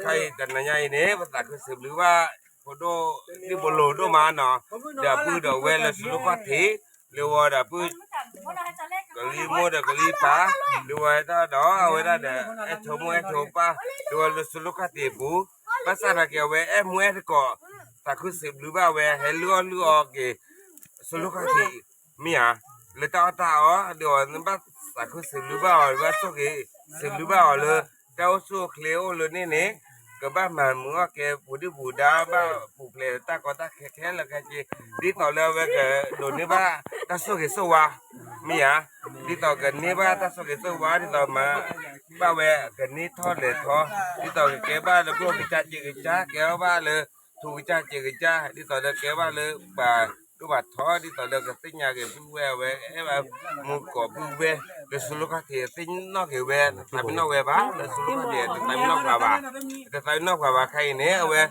ခါအံၤတနၤညါအံၤန့ၣ် ပသးခုစံးဘျုးဘၣ် ဖိဒိၣ် ဒံၣ်ဘိလိၤဒိၣ်မးနီၤ, ဒီးပုၢ်ဒီးဝဲၢ်လၢစလိၣ်ခီၣ်ထံး လၢဝဲဒီးပုၢ် ကလံၤမိၢ်ဒီးကလံၤပၢ် ဒ်ဝဲတၢ်ဒီး အဝဲဒၣ်ဒီး အဲၣ်ဆိမိၢ်အဲၣ်ဆိပၢ် ဒ်ဝဲလၢစလိၣ်ခီၣ်ထံးအပူၤ, ဘၣ်ဆၣ်သနာ်က့ အဝဲအဲၣ်မူအဲၣ်သကိး သးခုစံးဘျုးဘၣ်ဝဲ ဟဲလုၢ်အီၣ်လုၢ်အီက့ၤ စလိၣ်ခီၣ်ထံး မ့ၢ်ဧါ, လၢတၢ်အီၣ်တၢ်အီ ဒ်ဝဲနဘၣ်သးခုစံးဘျုးဘၣ်အီၤ ဘၣ်ဆိၣ်ဂ့ၤ စံးဘျုးဘၣ်အီၤလၢ တၢ်အိၣ်ဆူၣ်အိၣ်ချ့အိၣ်လၢန့ၣ်န့ၣ် ကဘၣ်မၤမုာ်အီၣ်ကဲ ပူၤဒုၣ်ပူၤဒါ ဘၣ်ပူၤဖျဲးတၢ်ကီတၢ်ခဲခဲလၢာ်ခဲဆ့ ဒ်သိးလၢအဝဲကဒိးန့ၢ်ဘၣ်တၢ်ဆိၣ်ဂ့ၤဆိၣ်ဝါ မ့ၢ်ဧါ, ဒ်သိးကန့ၢ်ဘၣ်တၢ်ဆိၣ်ဂ့ၤဆိၣ်ဝါ ဒ်သိးမၤဘၣ်ဝဲကန့ၢ်ထီၣ်လဲၤထီၣ် ဒ်သိးကကဲဘၣ်လၢကျိၣ်ကစၢ်စ့းကစၢ် ကဲထီၣ်ဘၣ်လၢ ထူကစၢ်စ့းကစၢ် ဒ်သိးလၢကဲဘၣ်လၢပှၤဒိၣ်ဘၣ်ထီ ဒ်သိးလၢကသ့ၣ်ညါက့ၤပုၢ်ဝဲၢ်အဝဲ အဲၣ်ဘၣ်မူကိးပုၢ်ဝဲၢ် လၢစလိၣ်ခီၣ်ထံးသ့ၣ်နီၣ်က့ၤဝဲ တသးပ့ၤနီၣ်ဝဲဘၣ် လၢစလိၣ်ခီၣ်ထံးတသးပ့ၤနီၣ်ပှၤဘၣ်, တသးပ့ၤနီၣ်ပှၤဘၣ်ခါအံၤန့ၣ် အဝဲ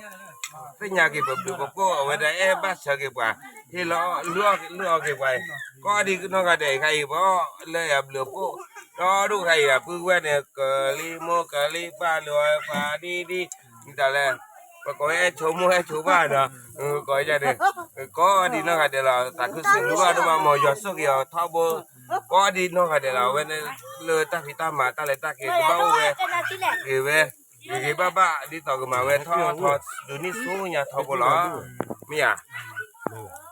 သ့ၣ်ညါက့ၤပဘျုးပဖှိၣ် အဝဲဒၣ်အဲၣ်ဘၣ်စၢၤက့ၤပှၤ ဟ့ၣ်လီၤလုၢ်အီၣ်က့ၤပှၤအံၤ ကိးဒံးနီၢ်ဂၤဒဲးအံၤခါအံၤ ပအီၣ်လၢယဘျုးဖှိၣ် ဒီဒူၣ်ခါအံၤ ပုၢ်ဝဲၢ်န့ၣ် ကလံၤမိၢ်ကလံၤပၢ်လၢပှၤဒ်ဒ် ဒ်သိးလၢ ပကိးဝဲအဲၣ်ဆိမိၢ်အဲၣ်ဆိပၢ်ဒီး ကိးဝဲန့ၣ် ကိးဒံးနီၢ်ဂၤဒဲးလီၤ သးခုစံးဘျုးဘၣ်ဒိၣ်မး မ်ယွၤဆိၣ်ဂ့ၤအီၤထီဘိ ကိးဒံးနီၢ်ဂၤဒဲးလီၤ အဝဲန့ၣ်လၢတၢ်ဖံးတၢ်မၤတၢ်လဲၤတၢ်က့ၤ ကဘၣ်အိၣ်ဝဲ ဂ့ၤဝဲ ဂ့ၤဂ့ၤဘၣ်ဘၣ် ဒ်သိးကမၤဝဲထီၣ်ထီ ဒုးနံၣ်ဆူညါထီဘိလီၤ မ့ၢ်ဧါ